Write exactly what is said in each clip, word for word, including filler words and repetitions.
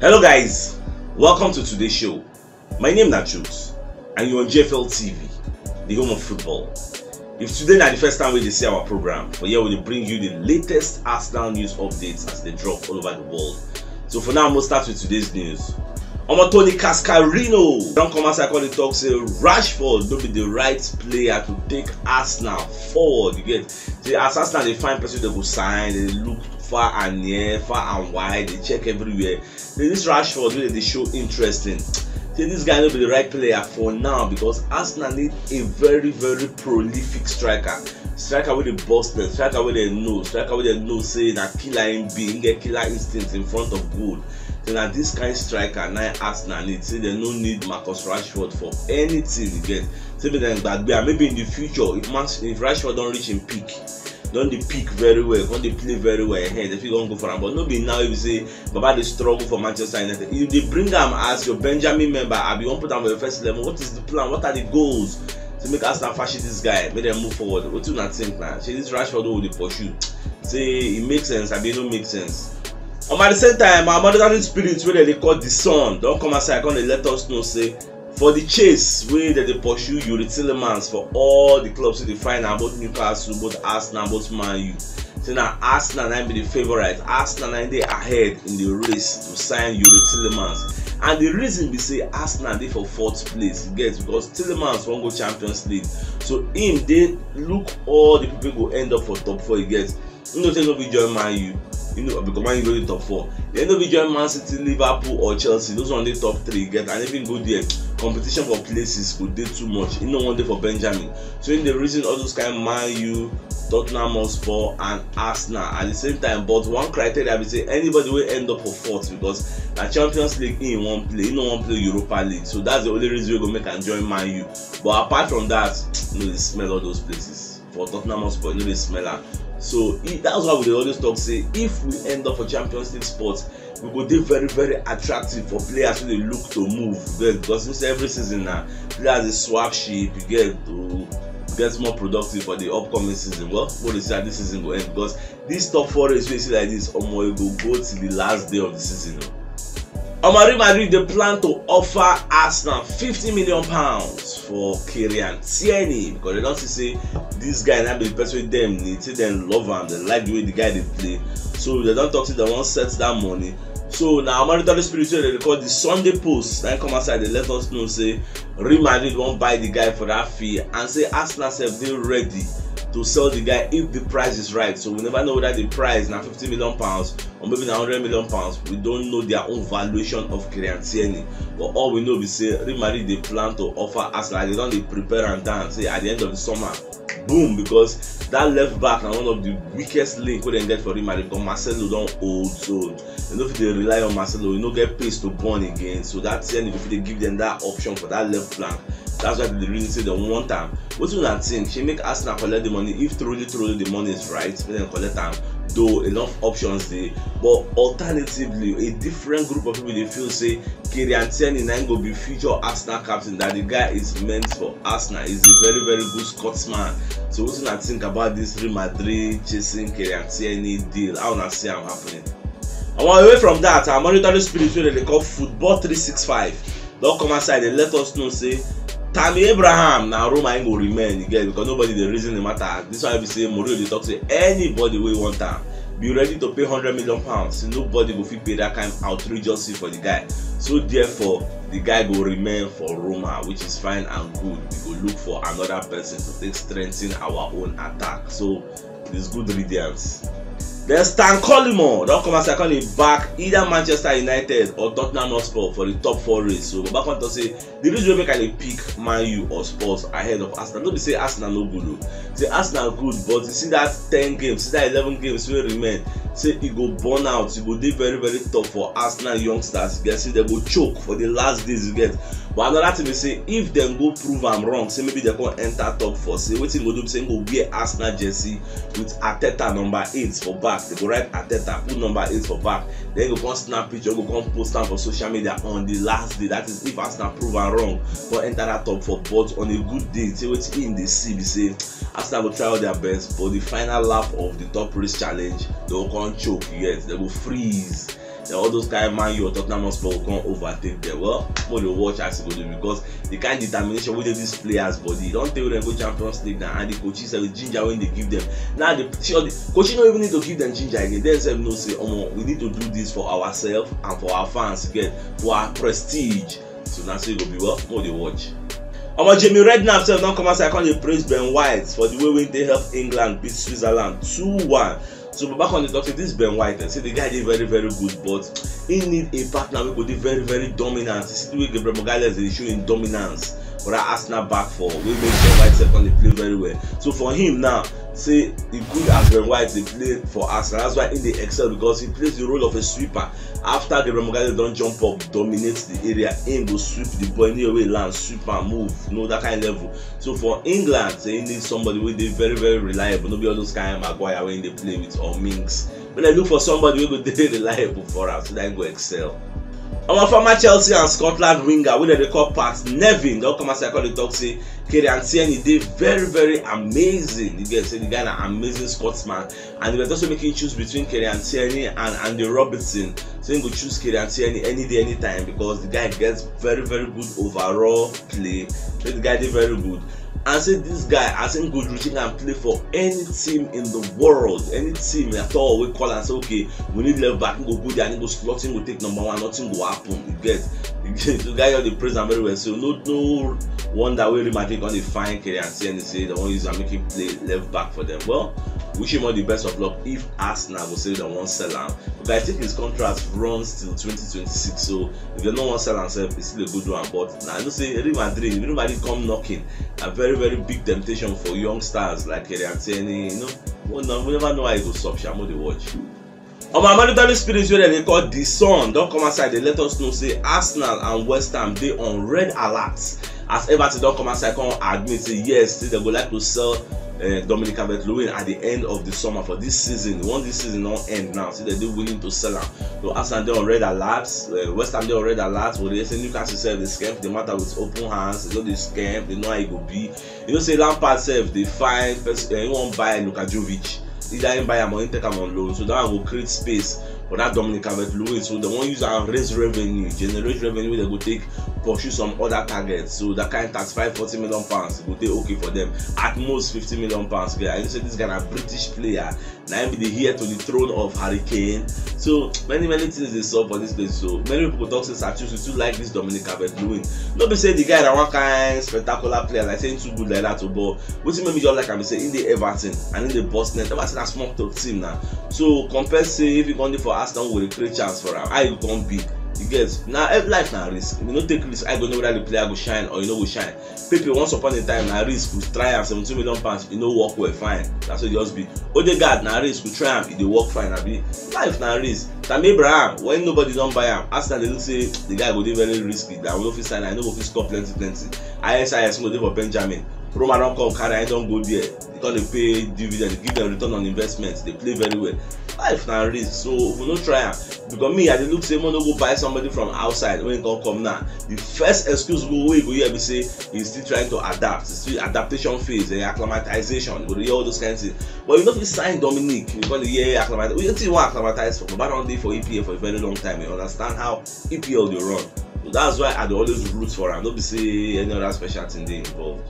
Hello guys, welcome to today's show. My name na Chooks and you're on G F L T V, the home of football. If today na the first time we dey see our program, for here we dey bring you the latest Arsenal news updates as they drop all over the world. So for now, we'll start with today's news. Omo, Tony Cascarino don come outside come dey talk say Rashford no be the right player to take Arsenal forward. You get, say as Arsenal dey find person they go sign, they look far and near, far and wide, they check everywhere. Say this Rashford wey dey show interesting. Say this guy no be the right player for now because Arsenal need a very, very prolific striker. Striker wey dey bust them, striker wey dem know, striker wey dem know say na killer him be, him get killer instinct in front of goal. Say na this kind striker na Arsenal need. Say dem no need Marcus Rashford for anything again. Say make dem gbagbe am. Maybe in the future, if Man, if Rashford don reach him peak, don dey peak very well, don dey play very well, eh, dem fit don go for am. But no be now you say Baba dey struggle for Manchester United. You dey bring am as your Benjamin member, abi you wan put am for your first eleven. What is the plan? What are the goals to make Arsenal fashi this guy, make dem move forward? Wetin una think na? Shey this Rashford wey we dey pursue, say e make sense abi e no make sense? Um, at the same time, our monitoring spirit wey dem dey call the Sun don come outside come dey let us know say for the chase wey dem dey pursue Youri Tielemans for all the clubs wey dey find am, both Newcastle, both Arsenal, both Man U, say na Arsenal na im be the favourite. Arsenal na im dey ahead in the race to sign Youri Tielemans. And the reason be say Arsenal dey for fourth place, you get, because Tielemans wan go Champions League. So him dey look all the people go end up for top four, you get. You know, say no be join Man U, you know, because Man U go dey top four. Then no be join Man City, Liverpool or Chelsea. Those one dey top three, you get, and even go there, competition for places go dey too much. You know, one day for Benjamin. So in the reason all those kind Man U, Tottenham Hotspur and Arsenal at the same time. But one criteria be say anybody wey end up for fourth, because na Champions League he wan play, he no wan play Europa League. So that's the only reason wey go make am join Man U. But apart from that, no dey smell all those places. For Tottenham Hotspur, you no dey smell am. So e, that's why we dey always talk say if we end up for Champions League spot, we go dey very, very attractive for players wey dey look to move. Well, because since every season na players dey swap ship, you get to get more productive for the upcoming season. Well, we dey see how this season go end, because this top four race wey you see like this, omo, e go go till the last day of the season o. Omo, Real Madrid dey plan to offer Arsenal fifty million pounds for Kieran Tierney, because dem don see say this guy na be the person wey dem need, say dem love am, dem like the way the guy dey play. So dem don talk say dem wan set that money. So na our monitoring spirit wey dem dey call the Sunday Post na im come outside dey let us know say Real Madrid wan buy the guy for that fee, and say Arsenal sef dey ready to sell the guy if the price is right. So we never know whether the price na fifty million pounds or maybe na hundred million pounds. We don't know their own valuation of Kieran Tierney, but all we know be say Real Madrid dey plan to offer Arsenal. They don dey prepare am down say at the end of the summer, boom, because that left back na one of the weakest link wey dem get for Real Madrid, because Marcelo don old, so dem no fit dey rely on Marcelo. E no get pace to burn again, so that Tierney go fit dey give them that option for that left flank. That's why dem dey really say dem want am. Wetin una think? Shey make Arsenal collect the money? If truly, truly the money is right, make dem collect am. Though enough options dey, but alternatively, a different group of people dey feel say Kieran Tierney na im go be future Arsenal captain, that the guy is meant for Arsenal. He's a very, very good Scotsman. So wetin una think about this Real Madrid chasing Kieran Tierney deal? How una see am happening? And away from that, our monitoring spirit wey dem dey call Football three six five don come outside dey let us know say Tammy Abraham na Roma im go remain, you get, because nobody dey reason the matter. This one be say Mourinho dey talk say anybody wey want am, be ready to pay hundred million pounds. Say nobody go fit pay that kind outrageous fee for the guy. So therefore, the guy go remain for Roma, which is fine and good. We go look for another person to take strengthen our own attack. So it's good riddance. Then Stan Collymore don come outside come dey back either Manchester United or Tottenham Hotspur for the top four race. So Baba come talk say the reason wey make I dey pick Man U or Spurs ahead of Arsenal no be say Arsenal no good o. Say Arsenal good, but you see that ten games, see that eleven games wey remain, say e go burn out, e go dey very, very tough for Arsenal youngsters. You get, say dem go choke for the last days, you get. But another thing be say if dem go prove am wrong, say maybe dem come enter top four, say wetin go do be say im go wear Arsenal jersey with Arteta number eight for back. Dem go write Arteta, put number eight for back. Then go come snap picture, go come post am for social media on the last day. That is if Arsenal prove am wrong, come enter that top four. But on a good day, say wetin im dey see be say Arsenal go try all their best, but the final lap of the top race challenge, dem go come choke, you get, dem go freeze. Then all those kind Man U or Tottenham Hotspur go come overtake them. Well, more dey watch as e go do, because the kind determination wey dey these players body, e don tey wey dem go Champions League now, and the coaches and the ginger wey dey give them. Now the, see, all the coaches no even need to give them ginger again. Dem sef know say, omo, we need to do this for ourselves and for our fans, you get, for our prestige. So na so e go be. Well, more dey watch. Omo, Jamie Redknapp sef don come outside come dey praise Ben White for the way wey dey help England beat Switzerland two one. So Baba come dey talk say this Ben White, eh, say the guy dey very, very good, but he need a partner wey go dey very, very dominant. You see the way Gabriel Magalhaes dey show him dominance for that Arsenal back four, wey make Ben White sef come dey play very well. So for him now, say e good as Ben White dey play for Arsenal. That's why he dey excel, because he plays the role of a sweeper. After Gabriel Magalhaes don jump up, dominate the area, him go sweep the ball, anywhere wey e land, sweep am, move, you know, that kind level. So for England, say he need somebody wey dey very, very reliable. No be all those kind Maguire wey he dey play with or Mings. When I look for somebody wey go dey reliable for am, so that he go excel. Our former Chelsea and Scotland winger, wey dem dey call Pat Nevin, don come outside come dey talk say Kieran Tierney dey very, very amazing. You get, say the guy na amazing Scotsman, and they were also making choose between Kieran Tierney and Andy Robertson. So he go choose Kieran Tierney any day, anytime, because the guy gets very, very good overall play. Say the guy dey very good. And say this guy, as him good reach, he can play for any team in the world, any team at all. We call and say, okay, we need left back, he go go there and he go slot, he go take number one, nothing go happen. You get, you get, the guy, all dey praise am very well. So no, no wonder wey Real Madrid gonna find Kieran Tierney, say they wan use am make him play left back for them. Well, wish him all the best of luck if Arsenal go say they wan sell am. But I think his contract runs till twenty twenty-six, so if they no wan sell am sef, it's still a good one. But now I know say Real Madrid, if Real Madrid come knocking, a very, very big temptation for young stars like Kieran Tierney. You know, we no, we never know how e go sup. Sha, mo dey watch. Omo, American Spirits, wey dem dey call The Sun, don come outside dey let us know say Arsenal and West Ham dey on red alert, as Everton don come outside come admit say yes, say dem go like to sell, eh, Dominic Calvert-Lewin at the end of the summer for this season. Once this season don end now, say dem dey willing to sell am. So Arsenal dey on red alert, eh, West Ham dey on red alert. We dey say Newcastle sef dey scam the matter with open hands. They don dey scam, they know how e go be. You know say Lampard sef dey find person, eh, he wan buy Luka Jovic. Either he buy am or he take am on loan. So that one go create space for that Dominic Calvert-Lewin. So they wan use am raise revenue, generate revenue wey dem go take pursue some other targets. So that kind thirty-five, forty million pounds go dey okay for them. At most fifty million pounds. Yeah, I know say this guy na British player. Na him be the heir to the throne of Harry Kane. So many, many things dey sup for this place. So many people go talk say Sir Tuesday too like this Dominic Calvert-Lewin. No be say the guy na one kind spectacular player, like say he too good like that o, but wetin make me just like am be say he dey Everton and he dey burst net. Everton na small to team na. So compare say if he come dey for Arsenal, we go dey create chance for am. How e go come be? You get, na, eh, life na risk. If you no take risk, how you go know whether the player go shine or you no go shine? Pepe, once upon a time, na risk. We try am, seventeen million pounds, e no work well, fine. That's what e just be. Odegaard, na risk. We try am, e dey work fine, abi? Life na risk. Tammy Abraham, when nobody don buy am, Arsenal dey look say the guy go dey very risky, that we no fit sign am, e no go fit score plenty, plenty. I S I S go dey for Benjamin. Roma don come carry am, he don go there. He come dey pay dividend, give them return on investment. They play very well. Life na risk, so we no try am. Because me, I dey look say mo no go buy somebody from outside when he come come now. The first excuse go wey you go hear be say he's still trying to adapt. It's still adaptation phase, eh, acclimatization. You go dey hear all those kind of things. But you no fit sign Dominic. You go dey hear acclimatize. Wetin you wan acclimatize for? Baba don dey for E P L for a very long time. You understand how E P L dey run. So that's why I dey always root for am. No be say any other special thing dey involved.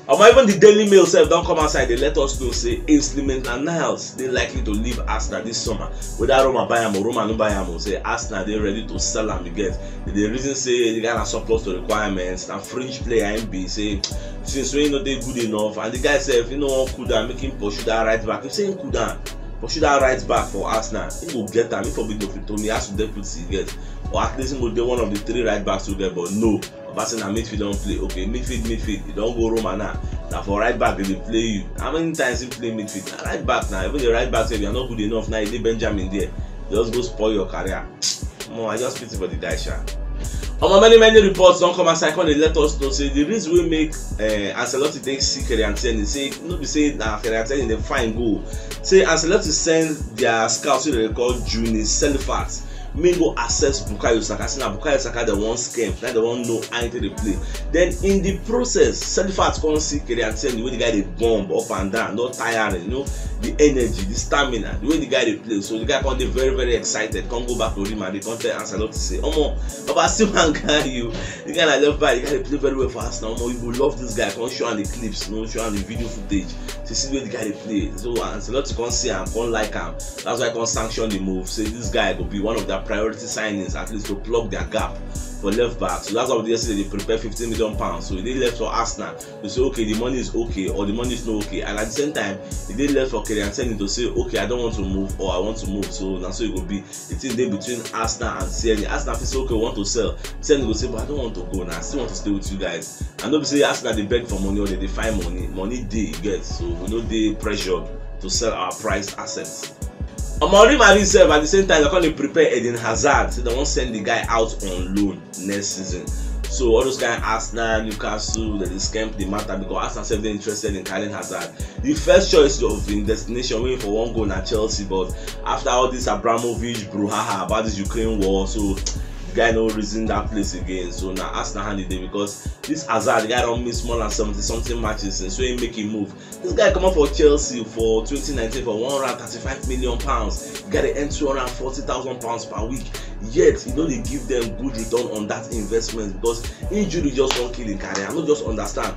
Omo, even the Daily Mail sef don come outside dey let us know say Ainsley Maitland-Niles dey likely to leave Arsenal this summer. Whether Roma buy am or Roma no buy am o, say Arsenal dey ready to sell am. You get, they dey reason say the guy na surplus to requirements, na fringe player him be. Say since when he no dey good enough, and the guy sef, he no wan cool down, make him pursue that right back. If say he cool down, pursue that right back for Arsenal, he go get am. He for be Tomiyasu deputy, you get, or at least he go dey one of the three right backs we get. But no, Baba say na midfield don play. Okay, midfield, midfield. You don go Roma now. Na for right back they dey play you. How many times he play midfield? Na right back now. Even the right back sef, you are not good enough now. You dey Benjamin there. Just go spoil your career. Omo, I just pity for the guy, sha. Omo, many, many reports don come outside come dey let us know say the reason wey make, eh, Ancelotti take see Kieran Tierney, say no be say na Kieran Tierney dey find goal. Say Ancelotti send their scout wey dem dey call Juni Selifat Make go assess Bukayo Saka. Say na Bukayo Saka dem wan scam, na dem wan know how to dey play. Then in the process, Seulofat come see Kieran Tierney, the way the guy dey bomb up and down, no tiring, you know, the energy, the stamina, the way the guy dey play. So the guy come dey very, very excited, come go back to Real Madrid, come tell Ancelotti say, "Omo, Baba, see one guy, you, the guy na left back, the guy dey play very well for Arsenal. Omo, you go love this guy." Come show am the clips, you know, show am the video footage. To see the way the guy dey play. So Ancelotti come see am, come like am. That's why come sanction the move. Say this guy go be one of their priority signings, at least to plug their gap for left back. So that's why yesterday they prepare fifteen million pounds. So they left for Arsenal. They say, "Okay, the money is okay, or the money is not okay." And at the same time, they left for Kieran Tierney to say, "Okay, I don't want to move, or I want to move." So now so it will be the thing dey between Arsenal and Tierney. Arsenal fit say, "Okay, we want to sell." Tierney go say, "But I don't want to go now. I still want to stay with you guys." And no be say Arsenal dey beg for money or they dey find money. Money dey, you get. So we no dey pressured to sell our prized assets. Omo, Real Madrid sef at the same time, they come dey prepare Eden Hazard. So they wan send the guy out on loan next season. So all those kind Arsenal, Newcastle, they dey scamp the matter because Arsenal sef dey interested in carrying Hazard. The first choice of the destination wey for wan go na Chelsea, but after all this Abramovich brouhaha about this Ukraine war, so the guy no reason that place again. So na Arsenal hand e dey because this Hazard, the guy don miss more than seventy something matches since wey he make him move. This guy comot for Chelsea for twenty nineteen for one hundred thirty-five million pounds. The guy dey earn two hundred forty thousand pounds per week. Yet he no dey give them good return on that investment because injury just wan kill him career. I no just understand.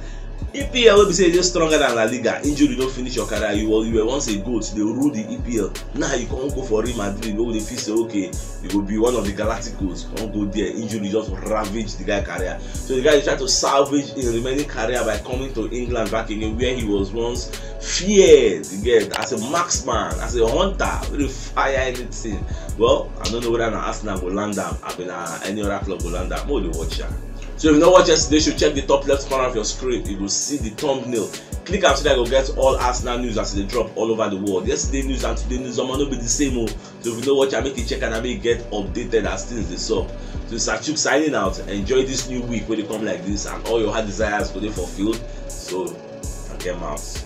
E P L wey be say e dey stronger than La Liga, injury no finish your career. You were, you were once a goat, they rule the E P L. Now you come go for Real Madrid, wey dey feel say, "Okay, you go be one of the Galacticos." Come go there, injury just ravage the guy career. So the guy dey try to salvage his remaining career by coming to England back again, where he was once feared, you get, as a marksman, as a hunter, wey dey fire anything. Well, I don't know whether na Arsenal go land am, abi na any other club go land am. Make we dey watch am. So if you no watch yesterday show, check the top left corner of your screen. You go see the thumbnail. Click am so that you go get all Arsenal news as e dey drop all over the world. Yesterday news and today news, omo, no be the same o. So if you no watch am, make you check am and make you get updated as things dey sup. So Sir Chuks signing out. Enjoy this new week wey dey come like this, and all your heart desires go dey fulfilled. So, I get mouth.